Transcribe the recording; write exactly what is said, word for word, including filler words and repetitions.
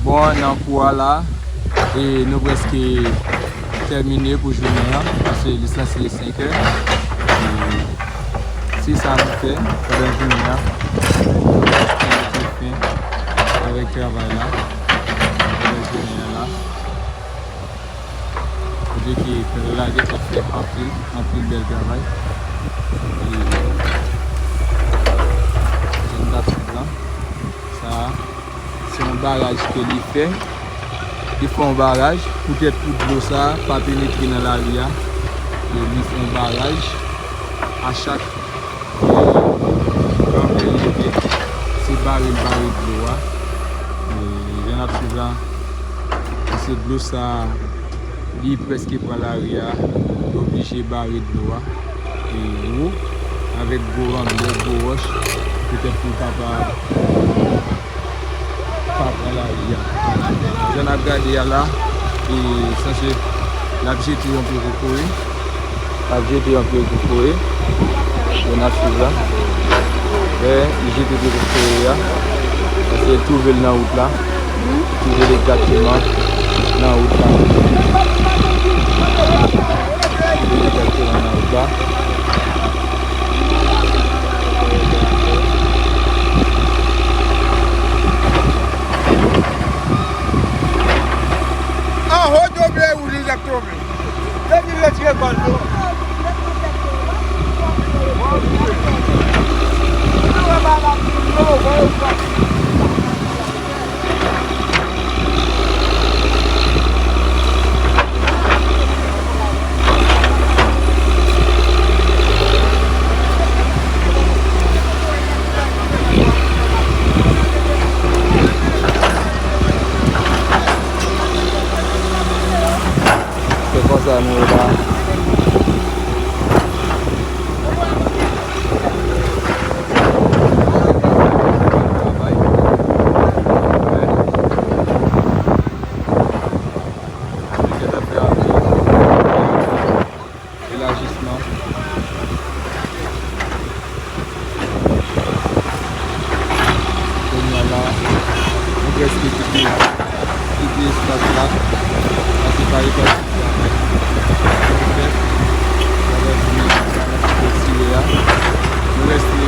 Bon, nan kou a la, e nou prèske tèmine pou jounen an, paske li sanse senkè. E se sa nou fè pandan jounen an. Nou mete fen avèk travay la pandan jounen an la. Kote ke Pè Lagèt ap fè anpil, anpil bèl travay. E zòn Dapsid lan, sa a, se yon baraj ke li fè. Li fè yon baraj poutèt pou dlo sa a pa penetre nan lari a. E li fè yon baraj a chak granpè leve, se bare l bare dlo a. E jan n ap swiv la, paske dlo sa a, li prèske pran lari a, li oblije bare dlo a. E wo, avèk gwo ranblè, gwo wòch, poutèt pou l kapab pa pran lari a. Jan n ap gade a la, e sanse l ap jete yon pye kokoye. L ap jete yon pye kokoye. Bon, n ap swiv la. E li jete pye kokoye a. Paske l twouve l nan wout la. Li twouve l egzakteman nan wout la. Li twouve l egzakteman nan wout la. Anho doble wouj li t ap tonbe. Depi l retire kò l yo. Se konsa nou ye la. Elajisman. Kounye a la, nou prèske kite, kite espas la. Paske pa ekòl travay. Travay fini, travay fini retire a. Nou rèske